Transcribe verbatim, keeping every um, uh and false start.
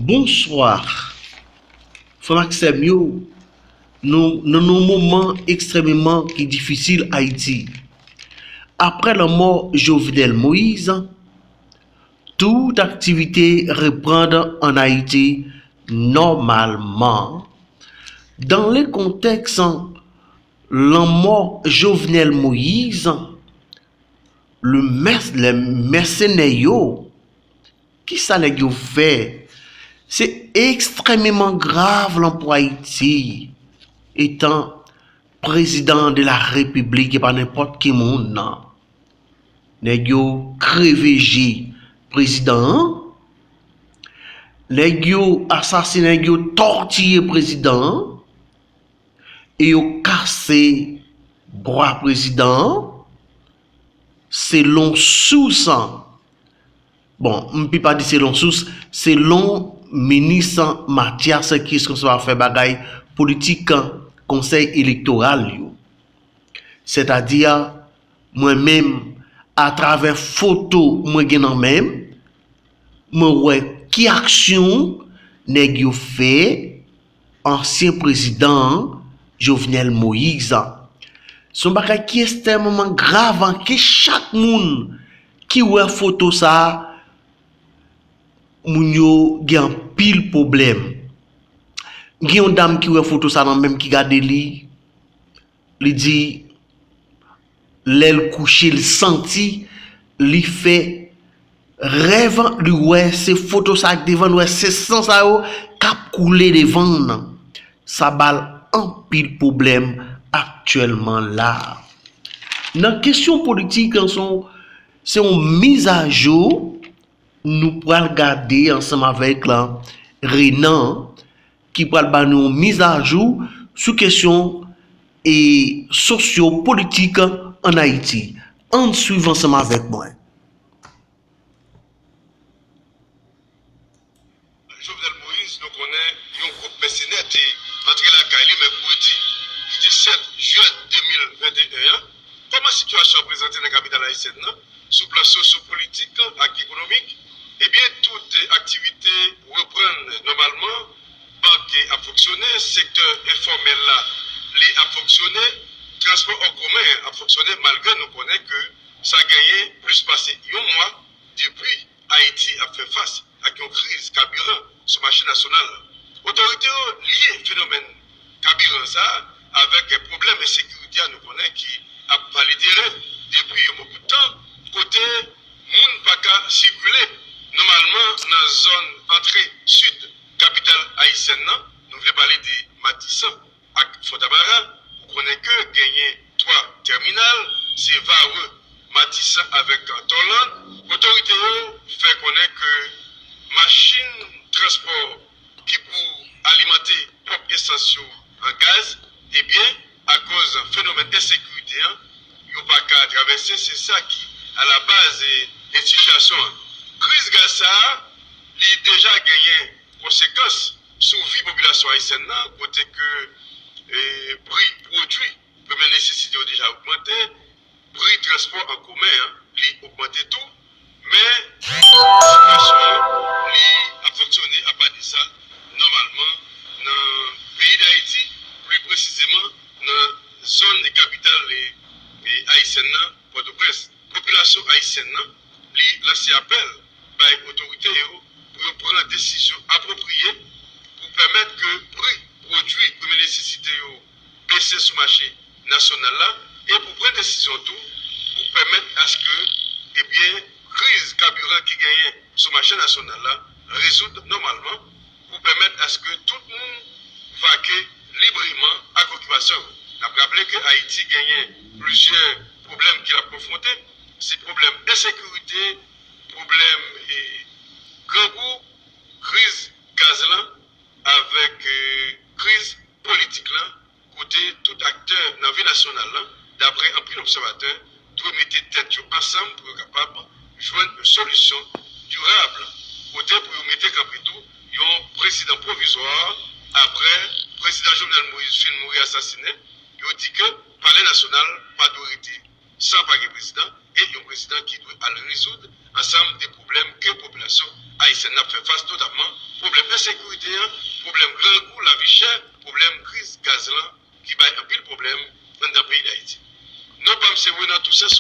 Bonswa, frè m ak sè m yo. Nou nan yon moman ekstrèmeman ki difisil Ayiti. Aprè lanmò Jovenel Moïse, tout aktivite reprann ann Ayiti nòmalman. Dan le kontèks lanmò Jovenel Moïse, le mès- lè mèsenè yo, kisa nèg yo fè? Se ekstrèmeman grav lan pou Ayiti. Etan prezidan de la repiblik, e pa nenpòt ki moun, nan. Nèg yo kreve je prezidan an. Nèg yo asasinen, nèg yo tòtiye prezidan an. E yo kase bra prezidan an. Selon sous, bon, m pi pa di selon sous, selon minis Mathias ki responsab afè bagay politik konsèy elektoral yo. Sètadi, mwen menm, atravè foto mwen gen nan men m, mwen wè ki aksyon nèg yo fè ansyen prezidan an, Jovenel Moïse. Se yon bagay ki ekstrèmeman grav, ke chak moun ki wè foto sa a, moun yo gen anpil pwoblèm. Gen yon dam ki wè foto sa a nan men m ki gade li, li di, lè l kouche, l santi li fè rèv, li wè se foto sa ak devan l, wè se san sa yo k ap koule devan l. Sa ba l anpil pwoblèm aktyèlman la. Nan kesyon politik, se yon, se yon mizajou nou pral gade ansanm avèk Renan, ki pral ba nou yon mizajou sou kesyon e sosyo-politik ann Ayiti. Ann swiv ansanm avèk mwen. Jovenel Moïse, nou konnen yon gwoup mèsenè te antre lakay li mèkredi ki disèt jen de mil venteyen an. Kòman sitiyasyon an prezante nan kapital ayisyèn nan sou plan sosyo-politik ak ekonomik? Ebyen, tout aktivite reprann nòmalman. Bank ap fonksyone, sektè enfòmèl la, li ap fonksyone, transpò an komen ap fonksyone, malgre nou konnen ke sa genyen plis pase yon mwa depi Ayiti ap fè fas ak yon kriz kabiran sou mache nasyonal la. Otorite yo lye fenomèn kabiran sa a avèk pwoblèm ensekirite a nou konnen ki ap vale teren depi yon bon bout tan, kote moun pa ka sikile nòmalman nan zòn antre sid kapital ayisyèn nan, nou vle pale de Matisan ak Fontamara. Ou konnen ke genyen twa tèminal, se Varreux, Matisan avèk Tòlàn. Otorite yo fè konnen ke machin transpò ki pou alimante ponp esans yo an gaz, ebyen, akoz fenomèn ensekirite an, yo pa ka travèse. Se sa ki alabaz de sitiyasyon an. Kriz gaz sa a, li deja genyen konsekans sou vi popilasyon ayisyèn nan, kote ke, e, pri pwodui premye nesesite yo deja ogmante, pri transpò an komen an, li ogmante tou, men sitiyasyon an, li ap fonksyone apa de sa nòmalman nan peyi Dayiti, pli presizeman nan zòn kapital, e, e, ayisyèn nan, Pòtoprens. Popilasyon ayisyèn nan, li lanse apèl bay otorite yo pou yo pran desizyon apwopriye pou pèmèt ke pri pwodui premye nesesite yo bese sou mache nasyonal la e pou pran desizyon tou pou pèmèt aske, ebyen, kriz kabiran ki genyen sou mache nasyonal la rezoud nòmalman pou pèmèt aske tout moun vake libreman ak okipasyon yo. N ap raple ke Ayiti genyen plizyè pwoblèm ke l ap konfwonte, se pwoblèm ensekirite, pwoblèm, e, grangou, kriz gaz lan, avèk, e, kriz politik lan, kote tout aktè nan vi nasyonal lan, daprè anpil obsèvatè, dwe mete tèt yo ansanm pou yo kapab jwenn yon solisyon dirab, kote pou yo mete kanpe tou yon prezidan pwovizwa aprè prezidan Jovenel Moïse fin mouri asasinen. Yo di ke Palè Nasyonal pa dwe rete san pa gen prezidan, e yon prezidan ki dwe al rezoud ansanm de pwoblèm ke popilasyon ayisyèn nan ap fè fas, notamman Pwoblèm ensekirite an, pwoblèm grangou, lavi chè, pwoblèm kriz gaz lan ki bay anpil pwoblèm anndan peyi Dayiti. Non pa m se Renan Toussaint.